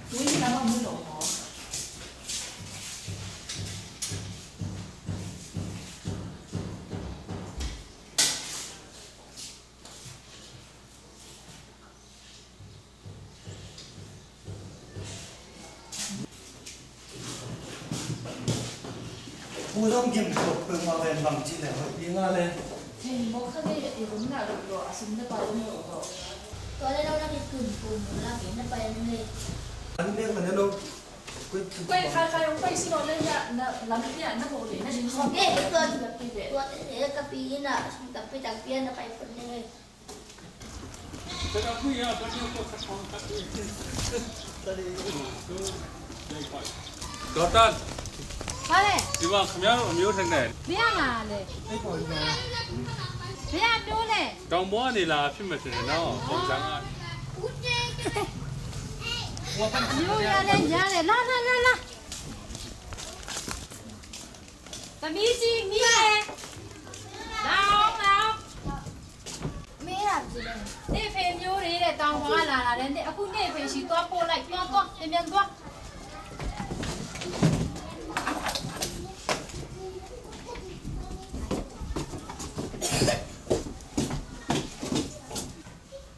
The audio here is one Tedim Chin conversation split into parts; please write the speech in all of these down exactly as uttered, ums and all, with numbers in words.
Tui na ma mu lo mo. Pu zong gim tuk peuhmah ven bang ci le hoih ding a le. Thei mawk kha ngei a ti hun ngah lo lo a sum na pai lo lo lo. Tua le lo na ki kun pu mu la ki na pai lo ngei. An bek man lo. Koi khai khai ong pai si lo le ya na lam ya na bo le na ding so. Eh, tua tua te ka pi na sum takpi takpi na pai phot ngei. Kawtan. Hva le? Hi bang khamial a miu theng ne. Bia nga le. Bia du le. Tong mo ni la phim ma theng no. Kong sang a. Miu ya le ya le la la la la. Tami ci mi le. Lao lao. Nei phe myo re le tang hong a la la le nei a ku nei phe si tua po lai tua tua te mian tua.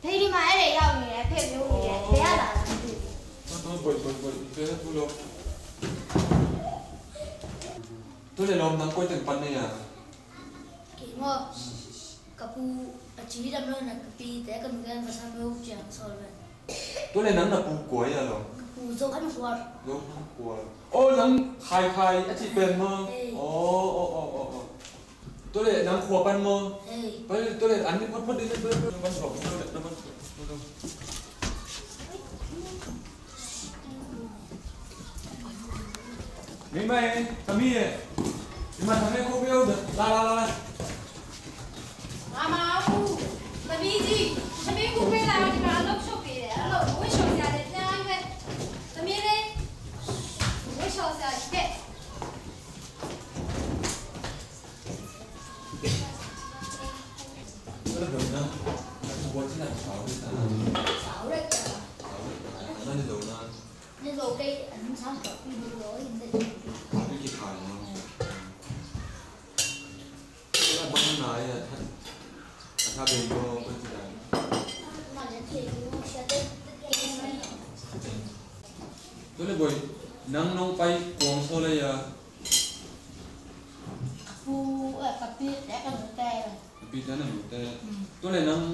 Thei di ma e le yau ni e phe myo ni e le a la la. Boi boi boi pe tu lo. Tu le lom nang koi teng pan nei a. Kei maw? Ka pu a ci dam lo na ka pi te ka nu gen ka sa myo ciang sol ve. Tu le nang na pu kua a lo? Ka pu Zo Khan Khual. Zo Khan Khual. Oh, nang Khai Khai a ci pen maw? Hei. Oh, oh, oh, oh, oh. Tu le nang khua pan maw? Hei. Pan tu le an ni phot phot di le pan phot phot. Mei mai, tami e. Mei mai, tami ko pio, la la la la. Mama, aku, tami di, tami ko pio la, mei mai, alok so pio, alok, wei so sia de, nya ai we. Tami le, wei so sia de. Tole boy, nang nong pai kuang so le ya. Ka pu, eh, ka pi te ka nu te. Ka pi te na nu te. Mm. Tole nang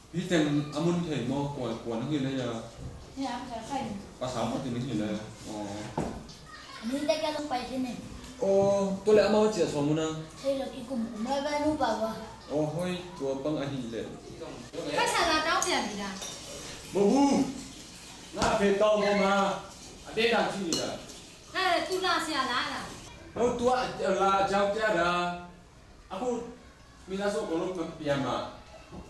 pi teng a mun thei maw, kua, kua nang hi le ya. Ni a ka kai. Pasal khat nang hi le. Oh. Ni te ka nong pai te ne. Oh, tole amau cia so mun a. Thei lo ki kum kum la ba nu pa wa. Oh, hoi, tua bang a hi le. Ka sa la tau pia mi da. Mo bu. Nga phe tau mo ma. A te dang ci ni da. Ka tu la sia la la. Ho tua la jao tia da. A khu mi la so ko lo ka pia ma.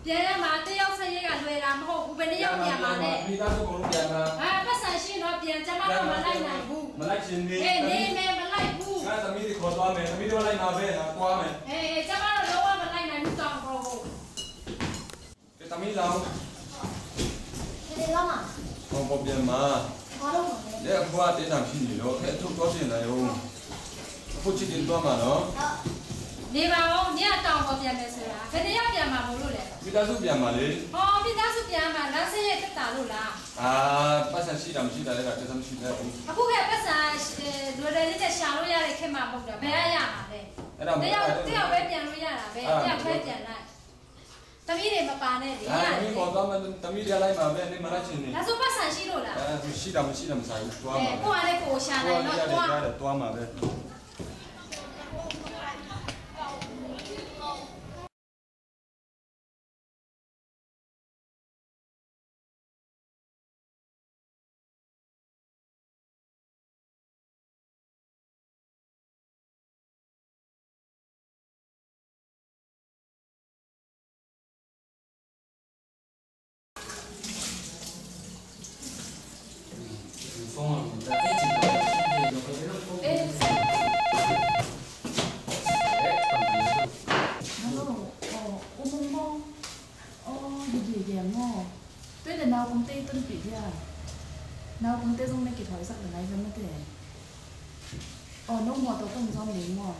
Pia ya ma te yau sa ye ga lue la ma ho ku be ne yau pia ma le. Mi la so ko lo pia ma. Ha, pa sa shi no pia cha ma lo ma lai na bu. Ma lai chin ni. Eh, ne me ma lai bu. Ka sa mi di ko to me, sa mi di ma lai na be, ha, kwa me. Eh, eh, cha ma lo lo ma lai na bu tong ko ho. Ke tami lau. Ke de lama. Kong pop dian ma. Kong lo ma. Le a bua te nam sin ni lo. Ke tuk tua sin la yo. A pu ci din tua ma lo. Ni ba o, ni a tong pop dian me se la. Ke ni ya dian ma mo lo le. Mi ta su dian ma le. O, mi ta su dian ma la se ye ke ta lo la. A, pa sa si dam si da le la, ke sam si da o. A pu ke pa sa, eh, lo le ni ke sha lo ya le ke ma mo da. Be ya ya ma le. Te ya, te ya be dian lo ya la. Be ya be dian la. Tami de ma pa ne de. Ah, tami ko tua ma, tami de lai ma be, ne ma la chin ni. La so pa sa shi lo la. Ah, shi dam, shi dam sa tua ma. Eh, ko ale ko sha na lo tua. Tua ma be. Hello, oh, um, um, um. Aw, hi dih lian maw? Tua le nau kong tei tonpih dia. Naupangte zong na kithawisak le lai zong mate. Aw, no mawtaw tawh zong ding maw?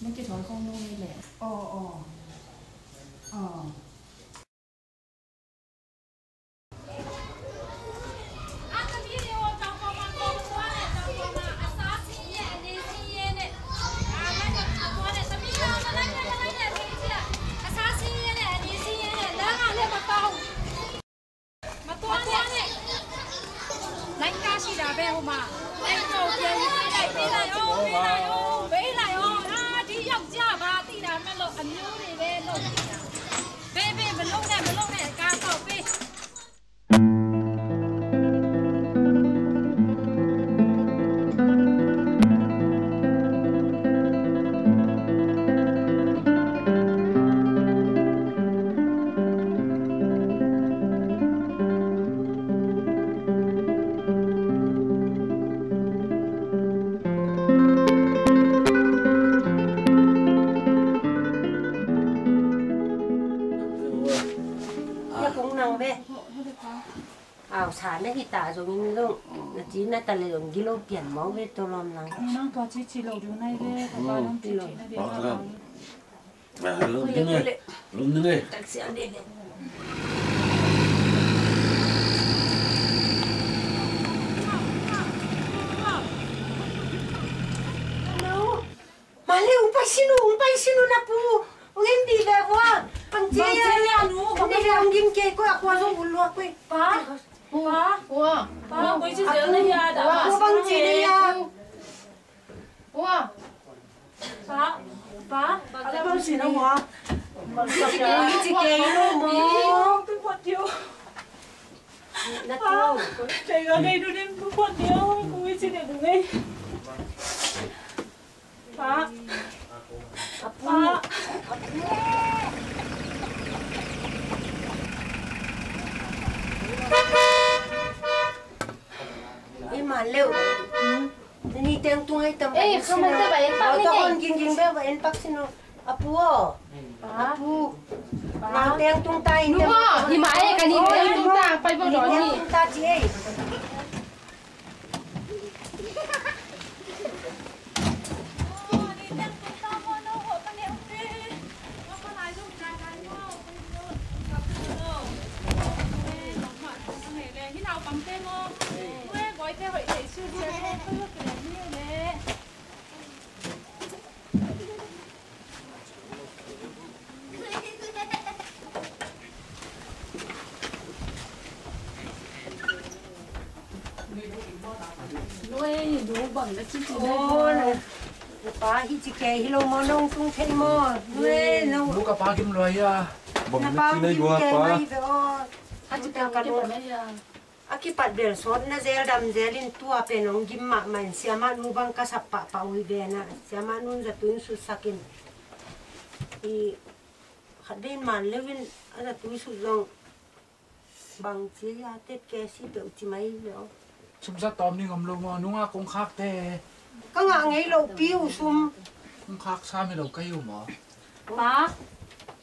Na kithawi khong no ngei leh. Aw, aw. Aw. Aw, sa na hi ta zongin zong na ci na ta le zong gilo pian mawk ve tawh lawm lang. Nang tua ci ci lo ding nai ve, ka pa nang ci ci na ding. Lum ding e. Lum ding e. Male, ung pai sinu, ung pai sinu na pu. Ung en di le vua. Bang ci ya nu, bang ci ya nu, ung gim ke ko, a kua zong ul lua ko. Pa. Pa. Pa. Pa. Bang ci ya. Ua. Pa. Pa. Bang ci ya nu. Ua. Bang ci ya nu. Ua. Na tu. Pa. Pa. Ei, ma leu. Ni teng tung ei tam. Ei, khamante ba en pak ni. Tawh hon ging ging be ba en pak sinu. A pu aw. A pu. Nang teng tung ta in. Nung aw, hi ma ei, ka ni teng tung ta, pai bo dawn ni. Teng tung ta ci ei. Nuai, nu bang na ci ci na. Aw, pa hi ci kei hi lo maw, nong tung thei maw? Nuai, nong. Nu ka pa gim lua hia. Bang na ci na gua pa. A ci kei ka nu. A kipat bel sawt na zel dam zel in tua pen hong gim mahmah in siamah nu bang ka sap pahpah uh hi ve na. Siamah nun zatui in sutsak in. I khat vei in man leu in a zatui sut zong bang ci a tet ke si peuh ci mai leu. Sum sa tawm ding om lo maw, nungak kong khak te. Ka ngah ngei lo pi uh sum. Kong khak sa mi lo ka hi uh maw? Pa,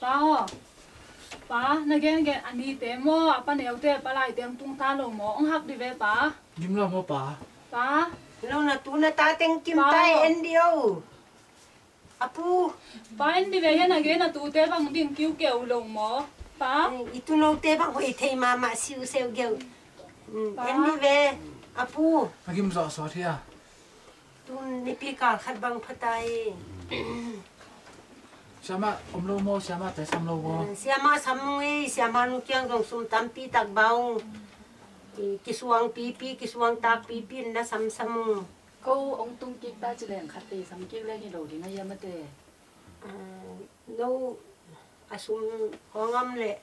pa aw. Pa, na gengen a nite maw, a pa neute, a pa laite hong tung ta lo maw, hong hak dih ve pa. Gim lo maw pa? Pa. Lo na tu na ta teng kim ta e, en dih o. A pu. Pa, en dih ve, hian a gen a tute bang ding kiu keu lo maw? Pa. I tu note bang hoih thei mahmah siu seu geu. En dih ve, a pu. A gim zawh sawt hia. Tun nipi kal khat bang pha ta hi. Siamah om lo maw, siamah te sam lo maw? Siamah sam ung ei, siamah nu kiang zong sum tampi tak bang. Kisuang pipi, kisuang tak pipi na samsam ung. Ko ong tung kik ta ci leng khat te sam kik leng hi lo ding a hiam a te. No a sum hong am leh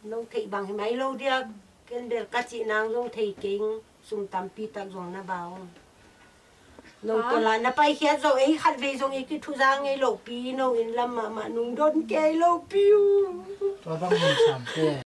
no theih bang hi mai lo diak, ken bel ka cih nang zong thei keng, sum tampi tak zong na bau. No tawh la na paikhiat zo ei khat vei zong i kithuza ngei lo pi, no inn lam mahmah nung don kei lo pi uh. Tua bang mun sam te.